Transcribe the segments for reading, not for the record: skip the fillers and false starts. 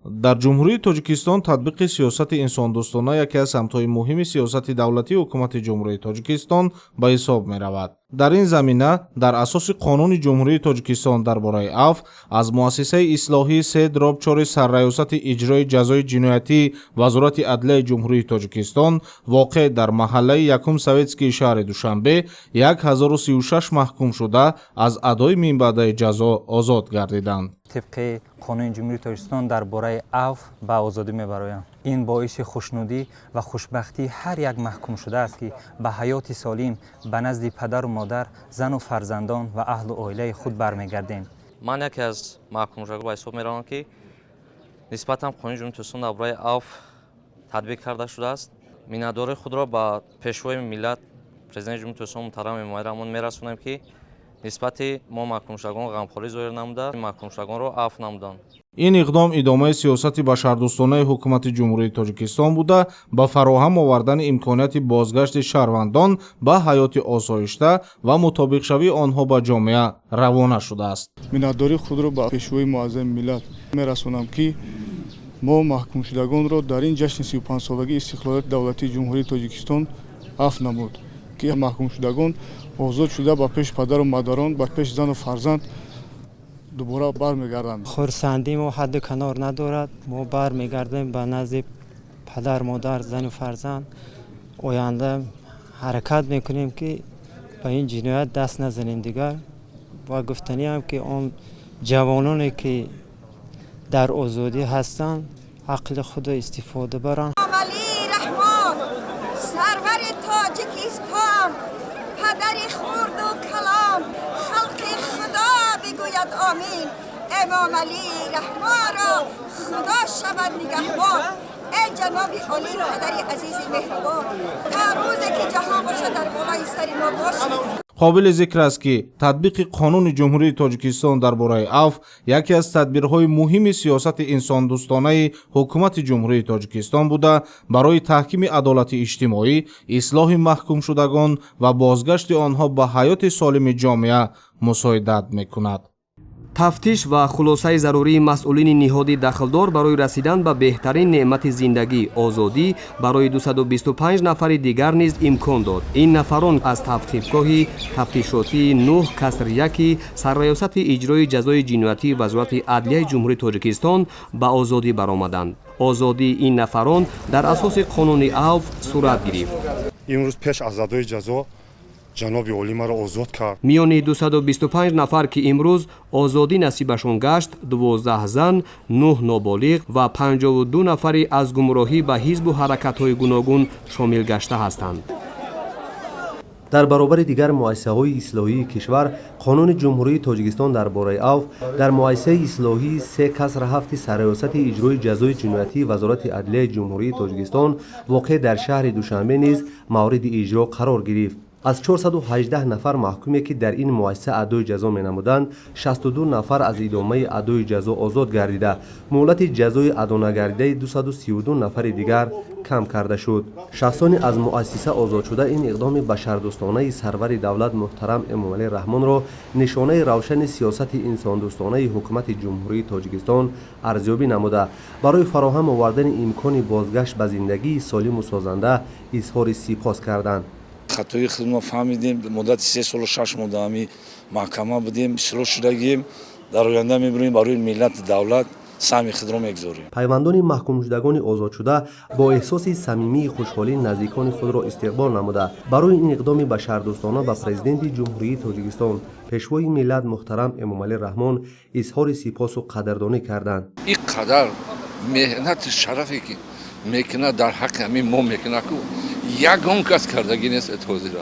Дар Ҷумҳурии Тоҷикистон татбиқи сиёсати инсондӯстона яке аз самтҳои муҳими сиёсати давлатии Ҳукумати Ҷумҳурии Тоҷикистон ба ҳисоб меравад. Дар ин замина, дар асоси Қонуни Ҷумҳурии Тоҷикистон дар бораи афв, аз муассисаи ислоҳии 3/4 Сарраёсати иҷрои ҷазои ҷиноятии Вазорати адлияи Ҷумҳурии Тоҷикистон, воқеъ дар маҳаллаи Якум Советскии шаҳри Душанбе, 1036 маҳкумшуда аз адои минбаъдаи ҷазо озод гардиданд. Тибқи Қонуни Ҷумҳурии Тоҷикистон дар бораи афв ба озодӣ мебароям. Ин боиси хушнудӣ ва хушбахтии ҳар як маҳкумшуда аст, ки ба ҳаёти солим, ба назди падару модар, зану фарзандон ва аҳлу оилаи худ бармегардем. Ман яке аз маҳкумшудагон ба ҳисоб меравам, ки нисбатан Қонуни Ҷумҳурии Тоҷикистон дар бораи афв татбиқ карда шудааст. Миннатдории худро ба Пешвои миллат, Президенти Ҷумҳурии Тоҷикистон муҳтарам Эмомалӣ Раҳмон мерасонем, ки нисбати мо, маҳкумшудагон, ғамхорӣ зоҳир намуда, маҳкумшудагонро афв намуданд. Ин иқдом идомаи сиёсати башардӯстонаи Ҳукумати Ҷумҳурии Тоҷикистон буда, ба фароҳам овардани имконияти бозгашти шаҳрвандон ба ҳаёти осоишта ва мутобиқшавии онҳо ба ҷомеа равона шудааст. Миннатдории худро ба Пешвои муаззами миллат мерасонам, ки мо, маҳкумшудагонро, дар ин ҷашни 35-солагии истиқлолияти давлатии Ҷумҳурии Тоҷикистон афв намуд, ки маҳкумшудагон озод шуда, ба пеши падару модарон, ба пеши зану фарзанд дубора бармегарданд. Хурсандии мо ҳадду канор надорад. Мо бармегардем ба назди падар, модар, зану фарзанд. Оянда ҳаракат мекунем, ки ба ин ҷиноят даст назанем дигар. Ва гуфтаниам, ки он ҷавононе, ки дар озодӣ ҳастанд, ақли худро истифода баранд. Эмомалӣ Раҳмон, сарвари Тоҷикистон, падари хурду калон, халқи Худо бигӯяд омин. Эмомалӣ Раҳмонро Худо шавад нигаҳбон. Эй ҷаноби олӣ, падари азизи меҳрубон, то рӯзе ки ҷаҳон бошад, дар болои сари мо бошед. Қобили зикр аст, ки татбиқи Қонуни Ҷумҳурии Тоҷикистон дар бораи афв яке аз тадбирҳои муҳими сиёсати инсондӯстонаи Ҳукумати Ҷумҳурии Тоҷикистон буда, барои таҳкими адолати иҷтимоӣ, ислоҳи маҳкумшудагон ва бозгашти онҳо ба ҳаёти солими ҷомеа мусоидат мекунад. Тафтиш ва хулосаи зарурии масъулини ниҳоди дахлдор барои расидан ба беҳтарин неъмати зиндагӣ, озодӣ, барои 225 нафари дигар низ имкон дод. Ин нафарон аз тавқифгоҳи тафтишотии 9-1 Сарраёсати иҷрои ҷазои ҷиноятии Вазорати адлияи Ҷумҳурии Тоҷикистон ба озодӣ баромаданд. Озодии ин нафарон дар асоси қонуни авф сурат гирифт. Имрӯз пеш аз адои ҷазо ҷаноби олӣ маро озод кард. Миёни 225 нафар, ки имрӯз озодӣ насибашон гашт, 12 зан, 9 ноболиғ ва 52 нафари аз гумроҳӣ ба ҳизбу ҳаракатҳои гуногун шомил гашта ҳастанд. Дар баробари дигар муассисаҳои ислоҳии кишвар, Қонуни Ҷумҳурии Тоҷикистон дар бораи авф дар муассисаи ислоҳии 3-7 Сарраёсати иҷрои ҷазои ҷиноятии Вазорати адлияи Ҷумҳурии Тоҷикистон, воқеъ дар шаҳри Душанбе, низ мавриди иҷро қарор гирифт. Аз 418 нафар маҳкуме, ки дар ин муассиса адои ҷазо менамуданд, 62 нафар аз идомаи адои ҷазо озод гардида, муҳлати ҷазои адонагардидаи 232 нафари дигар кам карда шуд. Шахсони аз муассиса озодшуда ин иқдоми башардӯстонаи сарвари давлат муҳтарам Эмомалӣ Раҳмонро нишонаи равшани сиёсати инсондӯстонаи Ҳукумати Ҷумҳурии Тоҷикистон арзёбӣ намуда, барои фароҳам овардани имкони бозгашт ба зиндагии солиму созанда изҳори сипос карданд. Хатои худро фаҳмидем. Муддати 3 солу 6 моҳ дар ҳами маҳкама будем, ислоҳ шудагием. Дар оянда мебинем, барои миллату давлат саҳми худро мегузорем. Пайвандони маҳкумшудагони озодшуда бо эҳсоси самимии хушҳолӣ наздикони худро истиқбол намуда, барои ин иқдоми башардӯстона ба Президенти Ҷумҳурии Тоҷикистон, Пешвои миллат муҳтарам Эмомалӣ Раҳмон изҳори сипосу қадрдонӣ карданд. Ин қадар меҳнати шарафе ки мекунад, дар ҳаққи ҳамин мо мекунад, ку ягон кас кардагӣ нест ҳозира.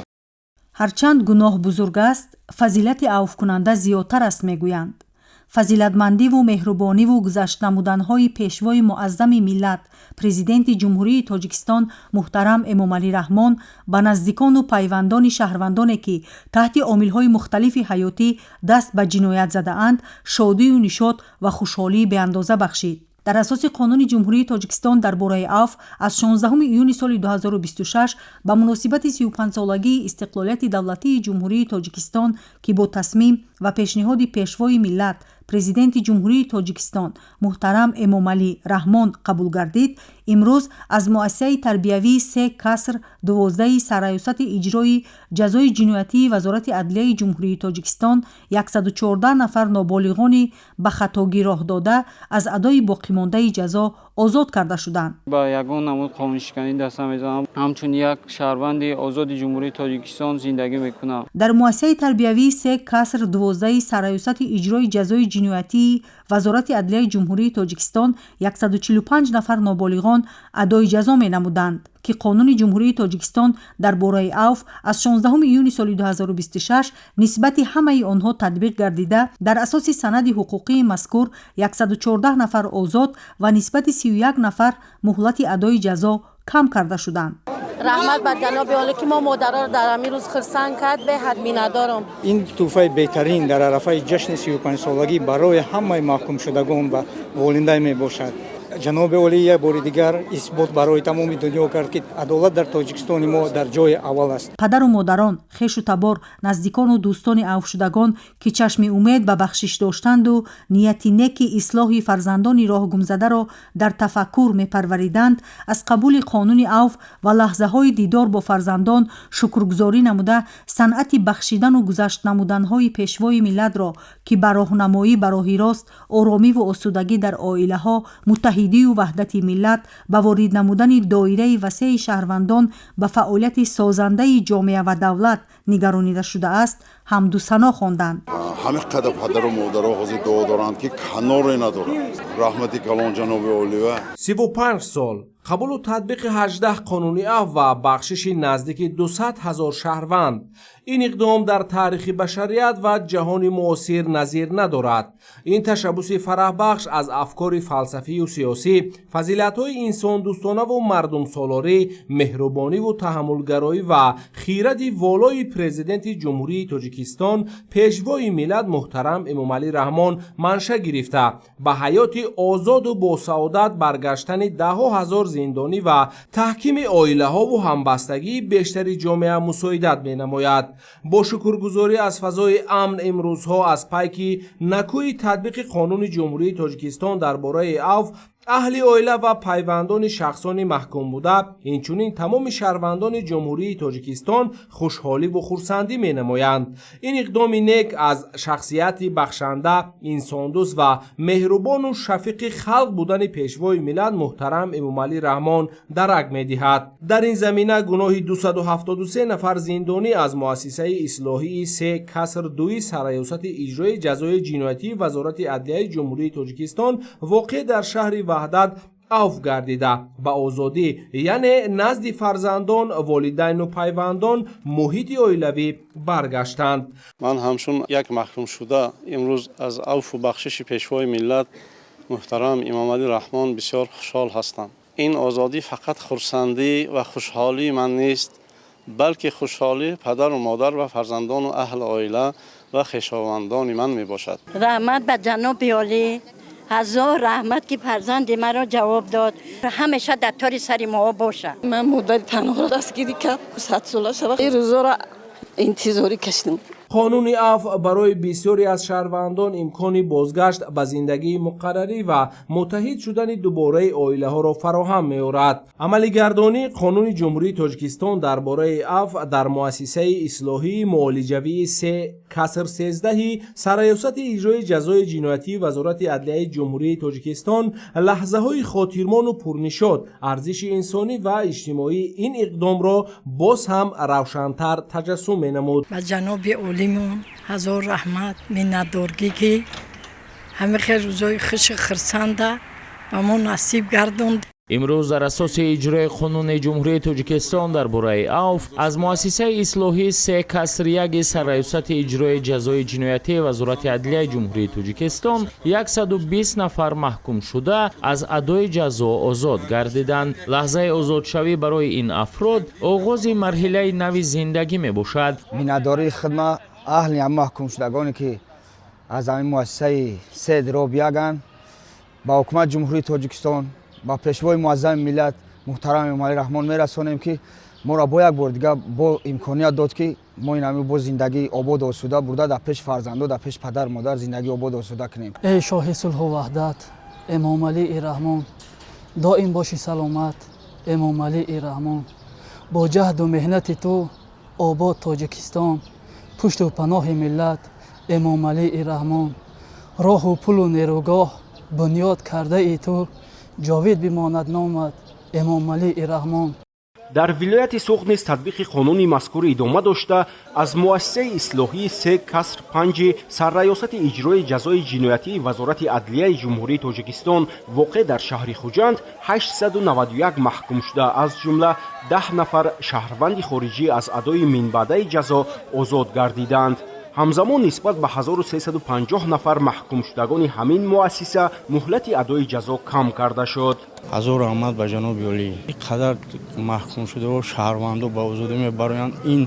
Ҳарчанд гуноҳ бузург аст, фазилати авфкунанда зиёдтар аст, мегӯянд. Фазилатмандиву меҳрубониву гузашт намуданҳои Пешвои муаззами миллат, Президенти Ҷумҳурии Тоҷикистон муҳтарам Эмомалӣ Раҳмон ба наздикону пайвандони шаҳрвандоне, ки таҳти омилҳои мухталифи ҳаётӣ даст ба ҷиноят задаанд, шодию нишот ва хушҳолии беандоза бахшид. Дар асоси Қонуни Ҷумҳурии Тоҷикистон дар бораи авф аз 16 июни соли 2026 ба муносибати 35-солагии истиқлолияти давлатии Ҷумҳурии Тоҷикистон, ки бо тасмим ва пешниҳоди Пешвои миллат. Президенти Ҷумҳурии Тоҷикистон муҳтарам Эмомалӣ Раҳмон қабул гардид, имрӯз аз муассисаи тарбиявии 3-12 Сарраёсати иҷрои ҷазои ҷиноятии Вазорати адлияи Ҷумҳурии Тоҷикистон 114 нафар ноболиғони ба хатогӣ роҳ дода аз адои боқимондаи ҷазо озод карда шуданд. Ба ягон намуд қонуншиканӣ даст намезанам. Ҳамчун як шаҳрванди озоди Ҷумҳурии Тоҷикистон зиндагӣ мекунам. Дар муассисаи тарбиявии 3-12 Сарраёсати иҷрои ҷазои ҷиноятии Вазорати адлияи Ҷумҳурии Тоҷикистон 145 нафар ноболиғон адои ҷазо менамуданд, ки Қонуни Ҷумҳурии Тоҷикистон дар бораи авф аз 16 июни соли 2026 нисбати ҳамаи онҳо татбиқ гардида, дар асоси санади ҳуқуқии мазкур 114 нафар озод ва нисбати 31 нафар муҳлати адои ҷазо кам карда шуданд. Раҳмат ба ҷаноби олӣ, ки мо модараро дар ҳамин рӯз хурсанд кард. Беҳад миннатдорам. Ин тӯҳфаи беҳтарин дар арафаи ҷашни 35-солагӣ барои ҳамаи маҳкумшудагон ва волидай мебошад. Ҷаноби олӣ як бори дигар исбот барои тамоми дунё кард, ки адолат дар Тоҷикистони мо дар ҷои аввал аст. Падару модарон, хешу табор, наздикону дӯстони авфшудагон, ки чашми умед ба бахшиш доштанду нияти неки ислоҳи фарзандони роҳгумзадаро дар тафаккур мепарвариданд, аз қабули қонуни авф ва лаҳзаҳои дидор бо фарзандон шукргузорӣ намуда, санъати бахшидану гузашт намуданҳои пешвои миллатро, ки ба роҳнамоӣ ба роҳи рост, оромиву осудагӣ дар оилаҳо, муттаҳидию ваҳдати миллат, ба ворид намудани доираи васеи шаҳрвандон ба фаъолияти созандаи ҷомеа ва давлат нигаронида шудааст, ҳамду сано хонданд. Ҳамин қадар падару модаро ҳозир дуо доранд, ки каноре надоранд. Раҳмати калон ҷаноби олива. 35 сол қабулу татбиқи 18 қонуни афв ва бахшиши наздики 200 ҳазор шаҳрванд. Ин иқдом дар таърихи башарият ва ҷаҳони муосир назир надорад. Ин ташаббуси фараҳбахш аз афкори фалсафию сиёсӣ, фазилатҳои инсондӯстонаву мардумсолорӣ, меҳрубониву таҳаммулгароӣ ва хиради волои Президенти Ҷумҳурии Тоҷикистон, Пешвои миллат муҳтарам Эмомалӣ Раҳмон манша гирифта, ба ҳаёти озоду босаодат баргаштани даҳҳо ҳазор зиндонӣ ва таҳкими оилаҳову ҳамбастагии бештари ҷомеа мусоидат менамояд. Бо шукргузорӣ аз фазои амн имрӯзҳо аз пайки накӯи татбиқи Қонуни Ҷумҳурии Тоҷикистон дар бораи авф, аҳли оила ва пайвандони шахсони маҳкум буда, инчунин тамоми шаҳрвандони Ҷумҳурии Тоҷикистон хушҳоливу хурсандӣ менамоянд. Ин иқдоми нек аз шахсияти бахшанда, инсондӯст ва меҳрубону шафиқи халқ будани Пешвои миллат муҳтарам Эмомалӣ Раҳмон дарак медиҳад. Дар ин замина гуноҳи 273 нафар зиндонӣ аз муассисаи ислоҳии 3-2 Сарраёсати иҷрои ҷазои ҷиноятии Вазорати адлияи Ҷумҳурии Тоҷикистон воқеъ дар шаҳри Ваҳдат авф гардида, ба озодӣ, яъне назди фарзандон, волидайну пайвандон, муҳити оилавӣ баргаштанд. Ман ҳамчун як маҳкумшуда имрӯз аз авфу бахшиши Пешвои миллат муҳтарам Эмомалӣ Раҳмон бисёр хушҳол ҳастам. Ин озодӣ фақат хурсандӣ ва хушҳолии ман нест, балки хушҳолии падару модар ва фарзандону аҳли оила ва хешовандони ман мебошад. Раҳмат ба ҷаноби олӣ, ҳазор раҳмат, ки фарзанди маро ҷавоб дод. Ҳамеша дар тори сари мо боша. Ман модари танҳоро дастгирӣ кард. 100 сола шава. Ин рӯзоро интизорӣ кашидам. Қонуни афв барои бисёре аз шаҳрвандон имкони бозгашт ба зиндагии муқаррарӣ ва муттаҳид шудани дубораи оилаҳоро фароҳам меорад. Амалигардонии Қонуни Ҷумҳурии Тоҷикистон дар бораи афв дар муассисаи ислоҳии муолиҷавии 3-13 Сарраёсати иҷрои ҷазои ҷиноятии Вазорати адлияи Ҷумҳурии Тоҷикистон лаҳзаҳои хотирмону пурнишод, арзиши инсонӣ ва иҷтимоии ин иқдомро боз ҳам равшантар таҷассум менамуд. Ба ҷаноби олимон ҳазор раҳмат, миннатдоргӣ, ки ҳамин хел рӯзои хуши хурсанда ба мо насиб гардонд. Имрӯз дар асоси иҷрои Қонуни Ҷумҳурии Тоҷикистон дар бораи авф аз муассисаи ислоҳии 3-1 Сарраёсати иҷрои ҷазои ҷиноятии Вазорати адлияи Ҷумҳурии Тоҷикистон 120 нафар маҳкумшуда аз адои ҷазо озод гардиданд. Лаҳзаи озодшавӣ барои ин афрод оғози марҳилаи нави зиндагӣ мебошад. Миннатдории хидма аҳли ҳам маҳкумшудагоне, ки аз ҳамин муассисаи 3-1-анд, ба Ҳукумати Ҷумҳурии Тоҷикистон, ба Пешвои муаззами миллат муҳтарам Эмомалӣ Раҳмон мерасонем, ки моро бо як бори дигар бо имконият дод, ки Мо ин ҳами боз зиндагии ободу осуда бурда, дар пеши фарзандо, дар пеши падару модар зиндагии ободу осуда кунем. Эй шоҳи сулҳу ваҳдат, Эмомалии Раҳмон, доим бошӣ саломат, Эмомалии Раҳмон. Бо ҷаҳду меҳнати ту обод Тоҷикистон, пушту паноҳи миллат, Эмомалии Раҳмон. Роҳу пулу нерӯгоҳ бунёд кардаи ту, ҷовид бимонад номат, Эмомалии Раҳмон. Дар вилояти Суғд низ татбиқи қонуни мазкур идома дошта, аз муассисаи ислоҳии 3-5 Сарраёсати иҷрои ҷазои ҷиноятии Вазорати адлияи Ҷумҳурии Тоҷикистон воқеъ дар шаҳри Хуҷанд 891 маҳкумшуда, аз ҷумла 10 нафар шаҳрванди хориҷӣ, аз адои минбаъдаи ҷазо озод гардиданд. Ҳамзамон нисбат ба 1350 нафар маҳкумшудагони ҳамин муассиса муҳлати адои ҷазо кам карда шуд. Ҳазор раҳмат ба ҷаноби олӣ. Ин қадар маҳкумшудаҳо, шаҳрвандо ба озодӣ мебароянд. Ин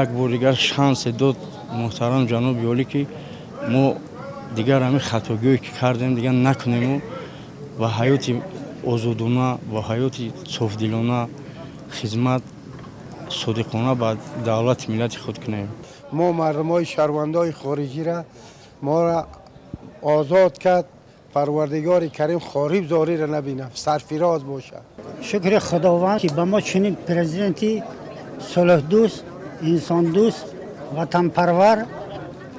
як бор дигар шансе дод муҳтарам ҷаноби олӣ, ки мо дигар ҳамин хатогиҳое ки кардем, дигар накунему ба ҳаёти озодона, ба ҳаёти софдилона хизмат содиқона ба давлати миллати худ кунем. Мо мардумои шаҳрвандои хориҷира моро озод кард. Парвардигори Карим хориб зориро набинам, сарфироз бошад. Шукри Худованд, ки ба мо чунин президенти сулҳдӯст, инсондӯст, ватанпарвар,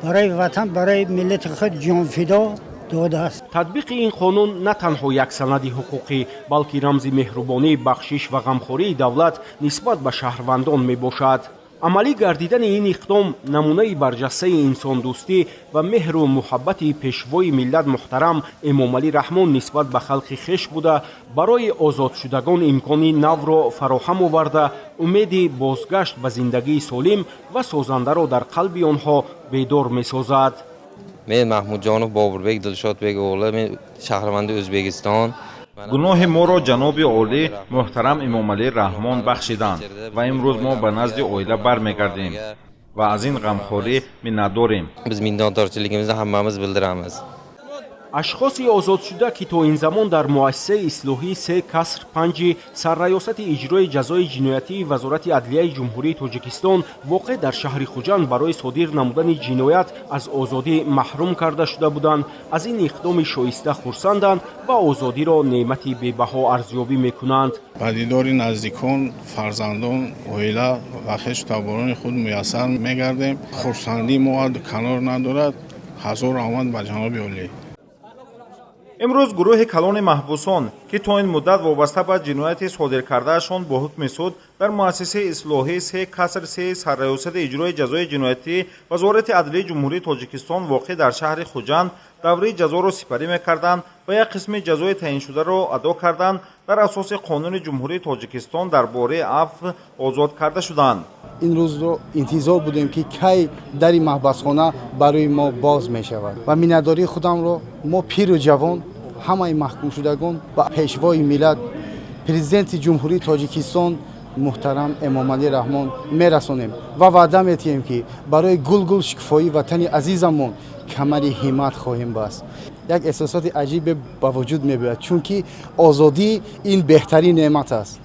барои ватан, барои миллати худ ҷонфидо додааст. Татбиқи ин қонун на танҳо як санади ҳуқуқӣ, балки рамзи меҳрубонӣ, бахшиш ва ғамхории давлат нисбат ба шаҳрвандон мебошад. Амалӣ гардидани ин иқдом намунаи барҷастаи инсондӯстӣ ва меҳру муҳаббати пешвои миллат муҳтарам Эмомалӣ Раҳмон нисбат ба халқи хеш буда, барои озодшудагон имкони навро фароҳам оварда, умеди бозгашт ба зиндагии солим ва созандаро дар қалби онҳо бедор месозад. Men Mahmudjonov Boburbek Dilshodbek o'g'li, men шаҳрванди O'zbekiston. Гуноҳи моро ҷаноби олӣ муҳтарам Эмомалӣ Раҳмон бахшиданд ва имрӯз мо ба назди оила бармегардем ва аз ин ғамхорӣ миннатдорем. Biz minnatdorchiligimizni hammamiz bildiramiz. Ашхоси озодшуда, ки то ин замон дар муассисаи ислоҳии 3-5 Сарраёсати иҷрои ҷазои ҷиноятии Вазорати адлияи Ҷумҳурии Тоҷикистон воқеъ дар шаҳри Хуҷанд барои содир намудани ҷиноят аз озодӣ маҳрум карда шуда буданд, аз ин иқдоми шоиста хурсанданд ва озодиро неъмати бебаҳо арзёбӣ мекунанд. Ба дидори наздикон, фарзандон, оила ва хешу таборони худ муяссар мегардем. Хурсандии мо канор надорад. Ҳазор раҳмат ба ҷаноби олӣ. Имрӯз гурӯҳи калони маҳбусон, ки то ин муддат вобаста ба ҷинояти содир кардаашон бо ҳукми суд дар муассисаи ислоҳии 3-3 Сарраёсати иҷрои ҷазои ҷиноятӣ Вазорати адлияи Ҷумҳурии Тоҷикистон воқеъ дар шаҳри Хуҷанд давраи ҷазоро сипарӣ мекарданд ва як қисми ҷазои таъиншударо адо карданд, дар асоси Қонуни Ҷумҳурии Тоҷикистон дар бораи афв озод карда шуданд. Ин рӯзро интизор будем, ки кай дари маҳбасхона барои мо боз мешавад, ва миннатдории худамро мо, пиру ҷавон, ҳамаи маҳкумшудагон ба пешвои миллат, Президенти Ҷумҳурии Тоҷикистон муҳтарам Эмомалӣ Раҳмон мерасонем ва ваъда метиҳем, ки барои гулгул шукуфоии ватани азизамон камари ҳиммат хоҳем баст. Як эҳсосоти аҷибе ба вуҷуд мебиёяд, чунки озодӣ ин беҳтарин неъмат аст.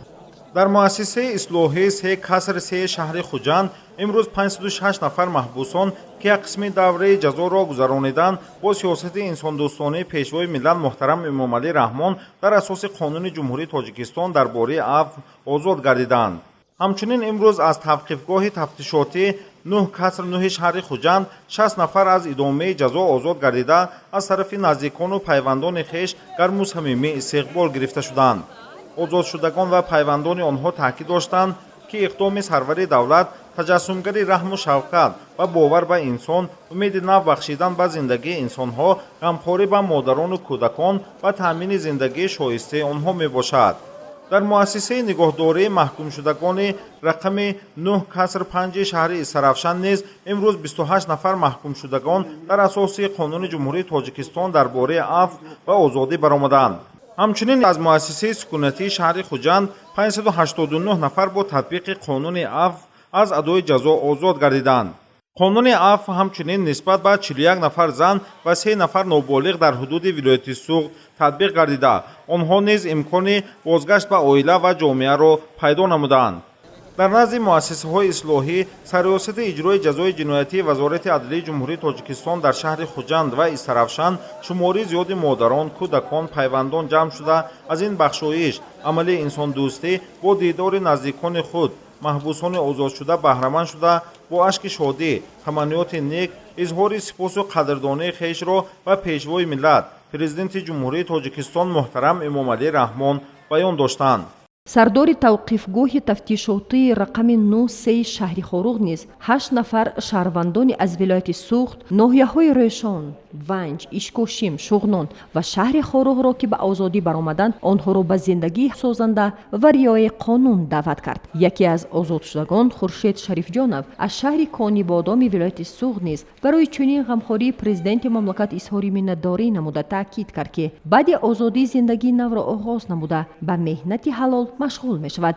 Дар муассисаи ислоҳии 3-3 шаҳри Хуҷанд имрӯз 506 нафар маҳбусон, ки як қисми давраи ҷазоро гузарониданд, бо сиёсати инсондӯстонии пешвои миллат муҳтарам Эмомалӣ Раҳмон дар асоси Қонуни Ҷумҳурии Тоҷикистон дар бораи афв озод гардиданд. Ҳамчунин имрӯз аз тавқифгоҳи тафтишотӣ 9-9 шаҳри Хуҷанд 60 нафар аз идомаи ҷазо озод гардида, аз тарафи наздикону пайвандони хеш гарму самимӣ истиқбол гирифта шуданд. Озодшудагон ва пайвандони онҳо таъкид доштанд, ки иқдоми сарвари давлат таҷассумгари раҳму шафқат ва бовар ба инсон, умеди нав бахшидан ба зиндагии инсонҳо, ғамхорӣ ба модарону кӯдакон ва таъмини зиндагии шоистаи онҳо мебошад. Дар муассисаи нигоҳдории маҳкумшудагони рақами 9-5 шаҳри Истаравшан низ имрӯз 28 нафар маҳкумшудагон дар асоси Қонуни Ҷумҳурии Тоҷикистон дар бораи афв ба озодӣ баромаданд. Ҳамчунин аз муассисаи сукунатии шаҳри Хуҷанд 589 нафар бо татбиқи Қонуни афв аз адои ҷазо озод гардиданд. Қонуни афв ҳамчунин нисбат ба 41 нафар зан ва 3 нафар ноболиғ дар ҳудуди вилояти Суғд татбиқ гардида, онҳо низ имкони бозгашт ба оила ва ҷомеаро пайдо намуданд. Дар назди муассисаҳои ислоҳӣ Сарриёсати иҷрои ҷазои ҷиноятии Вазорати адлияи Ҷумҳурии Тоҷикистон дар шаҳри Хуҷанд ва Истаравшан шумори зиёди модарон, кӯдакон, пайвандон ҷамъ шуда, аз ин бахшоиш, амали инсондӯстӣ бо дидори наздикони худ, маҳбусони озодшуда баҳраманд шуда, бо ашки шодӣ, таманниёти нек изҳори сипосу қадрдонии хешро ба Пешвои миллат, Президенти Ҷумҳурии Тоҷикистон муҳтарам Эмомалӣ Раҳмон баён доштанд. Сардори тавқифгоҳи тафтишотии рақами 93 шаҳри Хоруғ низ ҳашт нафар шаҳрвандони аз вилояти Суғд, ноҳияҳои Рӯшон, Ванҷ, Ишкошим, Шуғнон ва шаҳри Хоруғро, ки ба озодӣ баромаданд, онҳоро ба зиндагии созанда ва риояи қонун даъват кард. Яке аз озодшудагон, Хуршед Шарифҷонов аз шаҳри Конибодоми вилояти Суғд низ барои чунин ғамхории президенти мамлакат изҳори миннатдорӣ намуда, таъкид кард, ки баъди озодӣ зиндагии навро оғоз намуда, ба меҳнати ҳалол машғул мешавад.